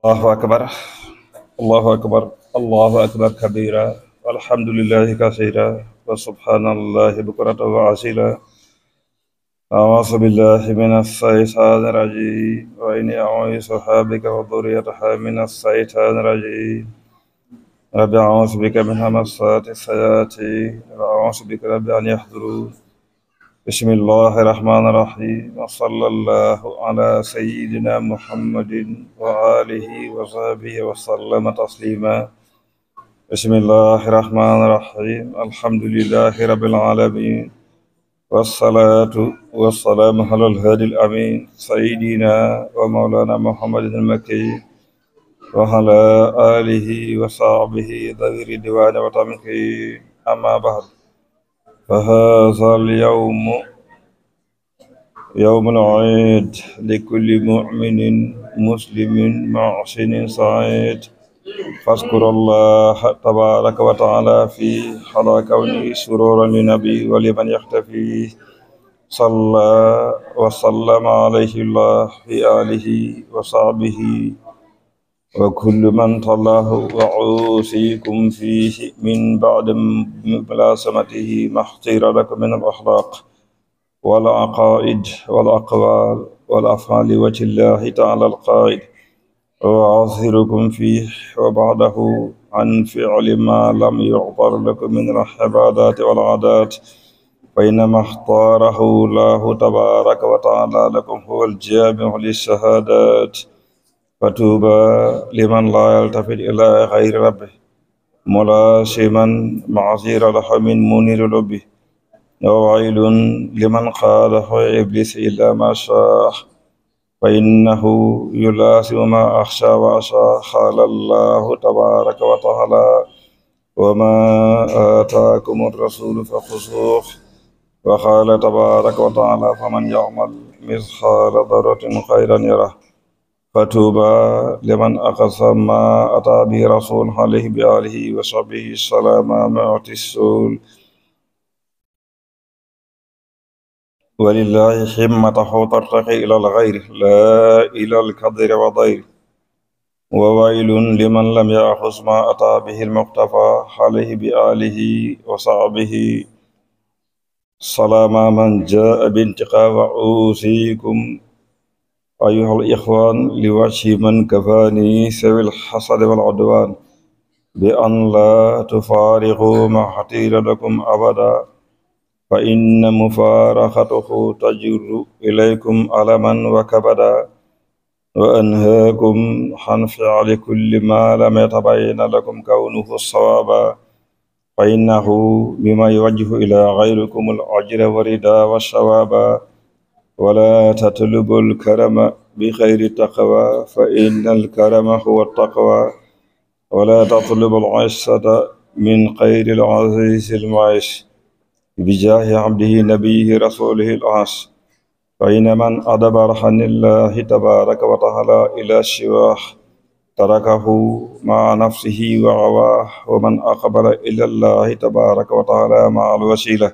الله أكبر. الله أكبر. الله أكبر كبيرا والحمد لله كثيرا وسبحان الله بكرة وأصيلا. أعوذ بالله من الشيطان الرجيم وإني أعوذها بك وذريتها من الشيطان الرجيم. رب أعوذ بك من همزات الشياطين وأعوذ بك رب أن يحضرون. بسم الله الرحمن الرحيم وصلى الله على سيدنا محمد وآله وصحبه وسلم تسليما. بسم الله الرحمن الرحيم الحمد لله رب العالمين والصلاة والسلام على الهادي الأمين سيدنا ومولانا محمد المكي وعلى آله وصحبه ذوي الرضوان والتمكين. أما بعد، فهذا اليوم يوم العيد لكل مؤمن مسلم محسن سعيد، فاذكر الله تبارك وتعالى فيه على كونه سرورا للنبي ولمن يختفيه. صلى وسلم عليه الله في آله وصحبه وكل من تلاه وأوصيكم فيه من بعد ملازمته ما اختير لكم من الأخلاق والعقائد والأقوال والأفعال وجه الله تعالى القائد: وأعذركم فيه وبعده عن فعل ما لم يعبر لكم من العبادات والعادات، فإنما اختاره الله تبارك وتعالى لكم هو الجامع للشهادات. فتوبى لمن لا يلتفت إلى غير ربه ملاسما معذير له من منير لبه، وويل لمن قاله إبليس إلا ما شاء، فإنه يلازم ما أخشى وأشاء. قال الله تبارك وتعالى: وما آتاكم الرسول فخذوه. وقال تبارك وتعالى: فمن يعمل مثقال ذرة خيرا يره. فتوبى لمن أخذ ما أتى به رسول عليه بآله وصحبه السلام معطي السول، ولله همته ترتقي إلى الغير لا إلى الكدر وضير. وويل لمن لم يأخذ ما أتى به المقتفى عليه بآله وصحبه سلام من جاء بانتقاء. وأوصيكم أيها الإخوان لوجه من كفاني سوي الحسد والعدوان بأن لا تفارقوا ما اختير لكم أبدا، فإن مفارقته تجر إليكم ألما وكبدا. وأنهاكم عن فعل كل ما لم يتبين لكم كونه الصوابا، فإنه بما يوجه إلى غيركم الأجر والرضا والثوابا. ولا تطلبوا الكرم بغير التقوى، فإن الكرم هو التقوى. ولا تطلبوا العزة من غير العزيز المعز، بجاه عبده نبيه رسوله العاص. فإن من أدبر عن الله تبارك وتعالى إلى سواه تركه مع نفسه وغواه، ومن أقبل إلى الله تبارك وتعالى مع الوسيلة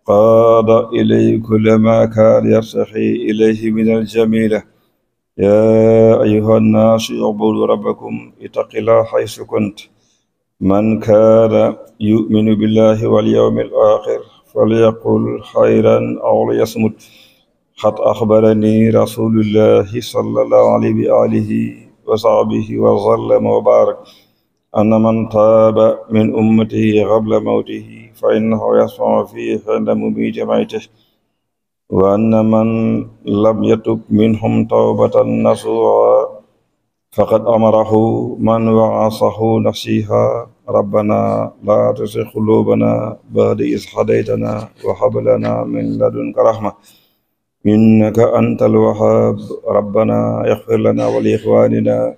قاد إليه كل ما كان يرتقي إليه من الجميلة. يا أيها الناس اعبدوا ربكم اتقوا الله حيث كنت. من كان يؤمن بالله واليوم الآخر فليقل خيرا أو ليصمت. قد أخبرني رسول الله صلى الله عليه وآله وصحبه وسلم وبارك أن من تاب من أمته قبل موته فإنه يسمع فيه عند مميت ميته، وأن من لم يتب منهم توبة نصوحا فقد أمره من وعصه نصيحا: ربنا لا تزغ قلوبنا بعد إذ هديتنا وهب لنا من لدنك رحمة إنك أنت الوهاب. ربنا اغفر لنا ولإخواننا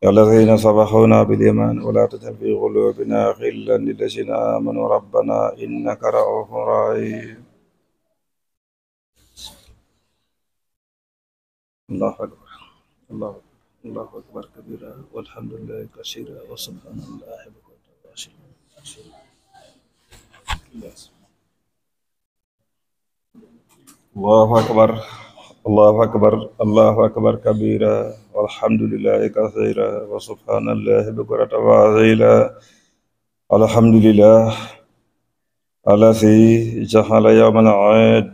الذين سبقونا بالإيمان ولا تجعل في قلوبنا غلا للذين آمنوا ربنا إنك رؤوف رحيم. الله أكبر. الله أكبر. الله أكبر كبيرا والحمد لله كثيرا وسبحان الله بكرة وأصيلا. الله أكبر. الله أكبر كبيرا والحمد لله كثيرا وسبحان الله بكرة وأصيلا الحمد لله الذي جعل يوم العيد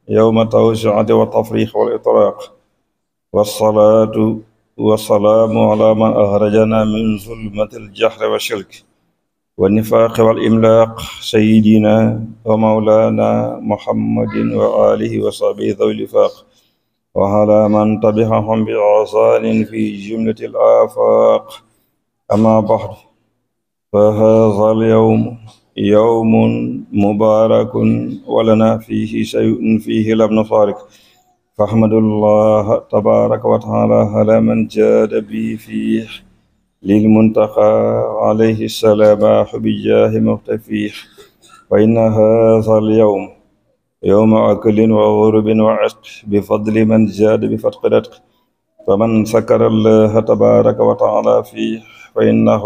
يوم التوسعة والتفريح والإطراق والصلاة والسلام على من أخرجنا من ظلمة الجهل والشرك والنفاق والإملاق سيدنا ومولانا محمد وآله وصحبه ذوي الوفاق وعلى من تبعهم بإحسان في جملة الآفاق أما بعد فهذا اليوم يوم مبارك ولنا فيه شيء فيه لم نفارق فاحمد الله تبارك وتعالى على من جاد بي فيه للمنتقى عليه السلام بجاه مختفيه فإن هذا اليوم يوم أكل وغرب وعشق بفضل من جاد بفتق رتق فمن سكر الله تبارك وتعالى فيه فإنه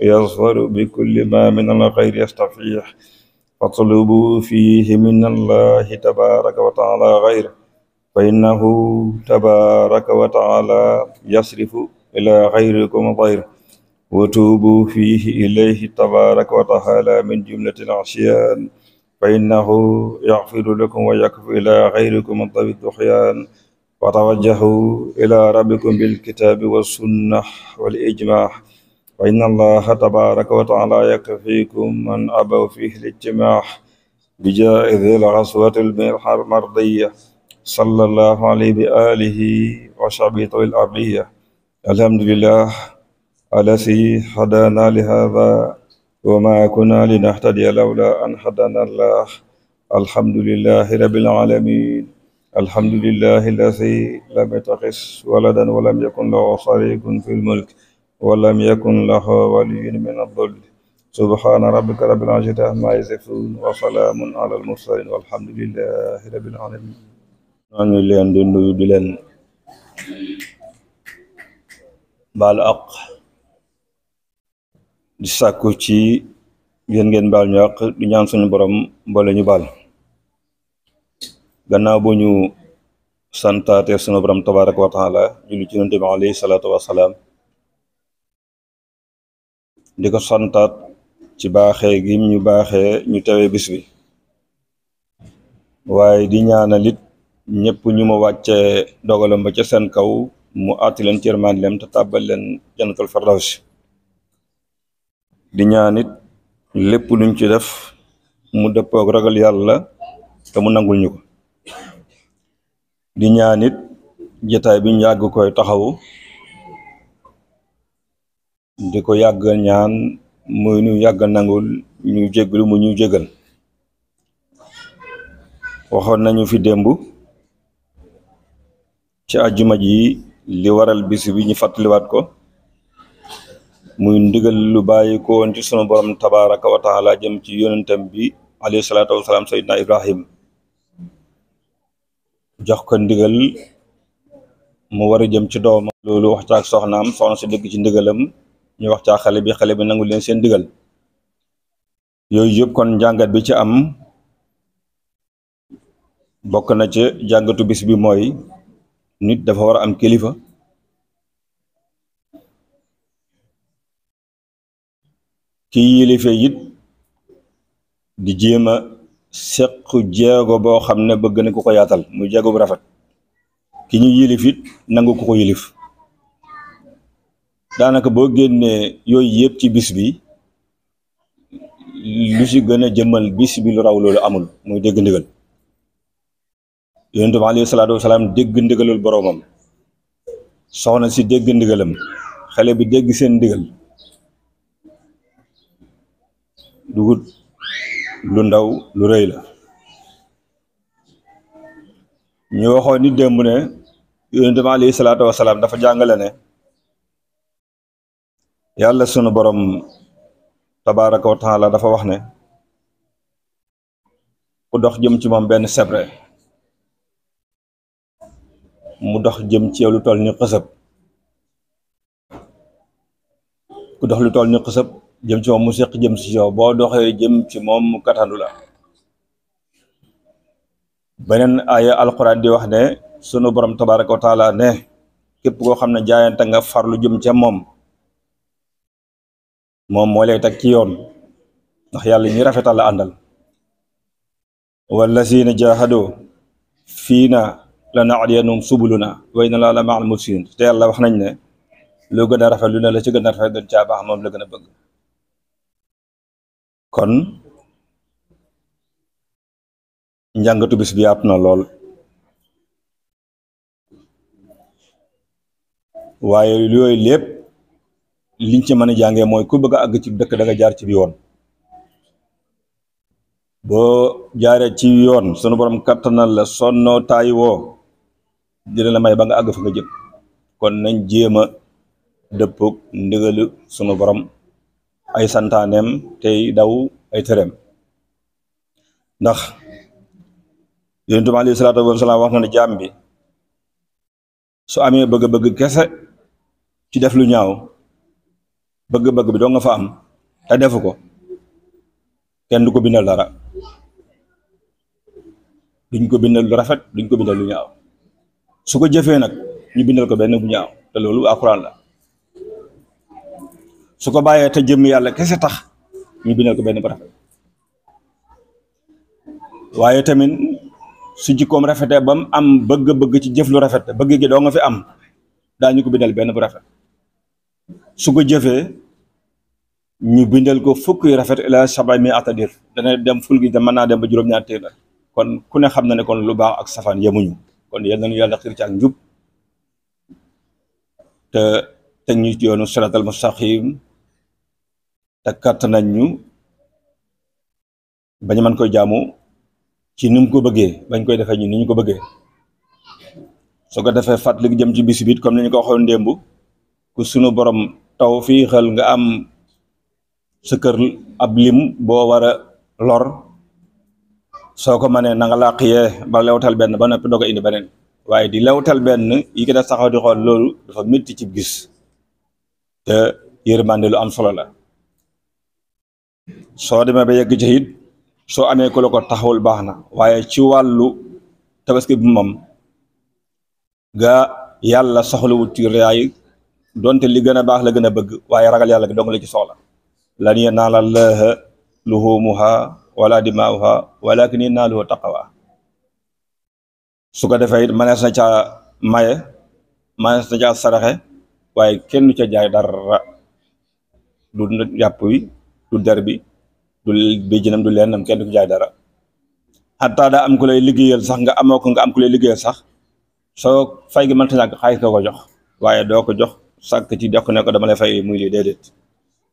يظهر بكل ما من الخير يستفيح فاطلبوا فيه من الله تبارك وتعالى غيره فإنه تبارك وتعالى يصرف إلى غيركم غير وتوبوا فيه إليه تبارك وتعالى من جملة العصيان فإنه يغفر لكم ويكفر إلى غيركم ذوي الطغيان وتوجهوا إلى ربكم بالكتاب والسنة والإجماع فإن الله تبارك وتعالى يكفيكم من أبوا فيه الاجتماع بجائز الغزوة المرضية صلى الله عليه بآله وصحبه طويل الأرضية الحمد لله الذي هدانا لهذا وما كنا لنهتدي لولا أن هدانا الله الحمد لله رب العالمين الحمد لله الذي لم يتخذ ولدا ولم يكن له شريك في الملك ولم يكن له ولي من الذل سبحان ربك رب العزة عما يصفون وسلام على المرسلين والحمد لله رب العالمين ñu leen di nuyu di leen baal àq di sàkku ci yéen ngeen baal ñu àq di ñaan suñu borom mboole ñu baal gannaaw bu ñu santaate suñu borom tabaraka wa taala julli ci yonent bi alayhi salaatu wasalaam di ko santaat ci baaxee gi ñu baaxee ñu tewee bis bi waaye di ñaanal it ñëpp ñu ma wàcce dogalam ba ca seen kaw mu àtti leen ci yërmandeem te tàbbal leen jannatul firdaws di ñaan it lépp luñ ci def mu dëppook ragal yàlla te mu nangul ñu ko di ñaan it jotaay bi ñu yàgg koy taxawu di ko yàgg ñaan muy ñu yàgg nangul ñu jéggalu mu ñu jéggal waxoon nañu fi démb ci àjjuma ji li waral bis bi ñu fàttaliwaat ko muy ndigal lu bàyyi ko woon ci sunu borom tabaraka wa taala jëm ci yonentam bi alayhi salaatu wasalaam sayyidina Ibrahim jox ko ndigal mu war a jëm ci doomam loolu wax ca ak soxnaam soxna si dëgg ci ndigalam ñu wax ca xale bi nangu leen seen ndigal yooyu yëpp kon njàngat bi ci am bokk na ci jàngatu bis bi mooy nit dafa war a am kilifa ki yilife it di jéem a seq jéego boo xam ne bëgg na ku ko yaatal muy jéego bu rafet ki ñu yilif it nangu ku ko yilif daanaka boo génnee yooyu yëpp ci bis bi lu ci gën a jëmmal bis bi lu raw loolu amul muy dégg ndigal yonent bi alayhi salaatu wasalaam dégg ndigalul boroomam soxna si dégg ndigalam xale bi dégg seen ndigal dugut lu ndaw lu rëy la ñu waxoon ni démb ne yonent bi alayhi salaatu wasalaam dafa jàngale ne yàlla sunu borom tabaraka wa taala dafa wax ne ku dox jëm ci moom benn sebre mu dox jëm ci yow lu toll ni xësëb ku dox lu toll ni xësëb jëm ci moom mu seq jëm ci yow boo doxee jëm ci moom mu katandu la beneen aaya alquran di wax ne sunu borom tabaraka wa taala ne képp koo xam ne jaayante nga farlu jëm ca moom moo lay teg ci yoon ndax yàlla ñi rafetal la àndal wallazina jahadu fiina lanahdiyannahum subulana wa inna Allaha la ma'al muhsinin te yàlla wax nañ ne loo gën a rafet lu ne la ci gën a rafet gën caa baax moom la gën a bëgg kon njàngatu bis bi yaatu na lool waaye yooyu lépp liñ ci mën a jàngee mooy ku bëgg a àgg ci dëkk da nga jaar ci yoon boo jaaree ci yoon sunu borom kattanal la sonnoo taay woo dina la may ba nga àgg fa nga jëm kon nañ jéem a dëppook ndigalu sunu borom ay santaaneem tey daw ay tereem ndax yonent bi alayhi salaatu wa salaam wax na ne jaam bi su amee bëgg-bëgg kese ci def lu ñaaw bëgg-bëgg bi doo nga fa am te defu ko kenn du ko bindal dara duñ ko bindal lu rafet duñ ko bindal lu ñaaw su ko jëfee nag ñu bindal ko benn bu ñaaw te loolu alxuraan la su ko bàyyee te jëm yàlla kese tax ñu bindal ko benn bu rafet waaye tamit su jikkoom rafetee ba mu am bëgg-bëgg ci jëf lu rafet bëgg gi doo nga fi am daañu ko bindal benn bu rafet su ko jëfee ñu bindal ko fukk yu rafet ila sab'i mi'ati dir dana dem ful gi mën naa dem ba juróom-ñaar téeméer kon ku ne xam na ne kon lu baax ak safaan yemuñu kon yal nañu yàlla xiir ci ak njub te teg ñu ci yoonu siratal mustaqim te kàtt nañ ñu bañ mën koy jaamu ci ni mu ko bëggee bañ koy defee ñu ni ñu ko bëggee soo ko defee fàttali jëm ci bis bi comme ni ñu ko waxoon démb ku sunu borom taw fii xel nga am sa kër ab lim boo war a lor soo ko mënee na nga làqiyee ba lewtal benn ba noppi doog a indi beneen waaye di lewtal benn yi ko def saxaw di xool loolu dafa métti ci gis te yërmande lu am solo la soo demee ba yegg ci it soo amee ku la ko taxawul baax na waaye ci wàllu tabaski bi moom ga yàlla soxlawut ci riyaay donte li gën a baax la gën a bëgg waaye ragal yàlla dong la ci soxla lan yanaala llaaha luhuumuha wala dimaa'uha walakin yanaaluhu taqwa su ko defee it manees na caa maye manees na caa saraxe waaye kenn ca jaay dara du yàpp wi du der bi du béjjinam du lennam kenn du jaay dara xataa daa am ku lay liggéeyal sax nga amoo ko nga am ku lay liggéeyal sax soo fay gi mënta ñàkk xaalis nga ko jox waaye doo ko jox sàkk ci jox ne ko dama lay fay muy lii déedéet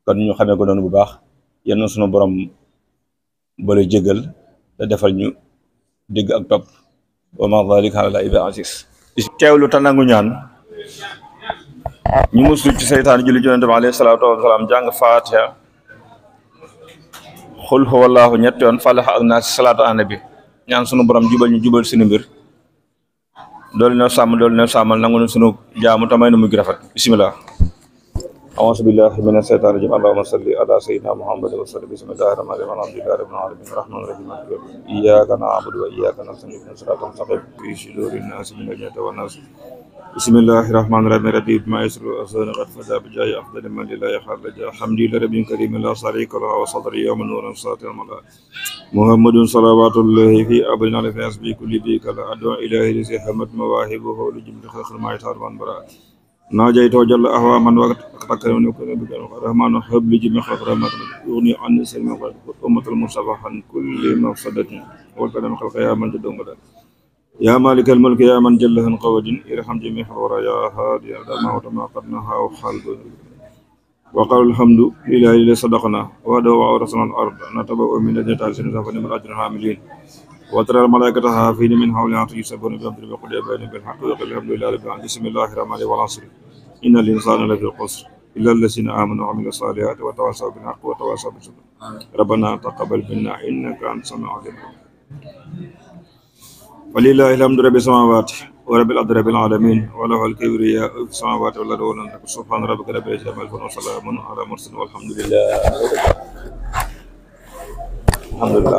kon ñu xamee ko noonu bu baax yéen sunu borom bala jégal te defal ñu dégg ak topp wa ma zalika ala llahi bi aziz teewlu te nangu ñaan ñu muslu ci seytaan julli yonent bi alayhi salaatu wa salaam jàng faatiha xul huwallaahu ñetti yoon falax ak naas salaatu ala nabi ñaan sunu borom jubal ñu jubal suñu mbir doolu ne sàmm doolu ne sàmmal nangu nu sunu jaamu tamay nu mujj rafet bismillah a'uuzu billahi mina shaytaani rajiim allahumma salli ala sayyidina muhammadin wa sallim bismillahir rahmanir rahim alhamdulillahi rabbil alamin arrahmanir rahim maliki yawmiddin iyyaka na'budu wa iyyaka nasta'in ihdinas siratal mustaqim fi sudurin nasi min al-jinnati wan nas bismillahir rahmanir rahim rabbi bima yasru asana qad fada bi jayi afdal man lillahi khalaja hamdulillahi rabbil karim la sharika lahu wa sadri yawman nuran satil mala muhammadun salawatullahi fi abrin ala fi asbi kulli dika la adwa ilahi li hamad mawahibuhu li jumli khalqil ma yatarban bara ناجيت وجل أهوى من وقت أكرم ونكون بك الرحمن هب لي جميع خلق رحمة يغني عن سلم أمة المصطفى عن كل مفسدة والكلام خلق يا من جد ومدد يا مالك الملك يا من جله قوج ارحم جميع الورى يا هادي ما وما قد نهى وخلق وقال الحمد لله الذي صدقنا ودعا ورسلنا الأرض نتبوأ من الجنة حسنة فنعم الأجر العاملين وترى الملائكة حافين من حولها يسبحون بحمد وقل يبين بالحق وقل الحمد لله رب العالمين بسم الله الرحمن الرحيم والعصر إن الإنسان لفي خسر إلا الذين آمنوا وعملوا الصالحات وتواصوا بالحق وتواصوا بالصبر ربنا تقبل منا إنك أنت السميع العليم ولله الحمد رب السماوات ورب الأرض رب العالمين وله الكبرياء في السماوات والأرض سبحان ربك رب العزة عما يصفون وسلام على المرسلين والحمد لله الحمد لله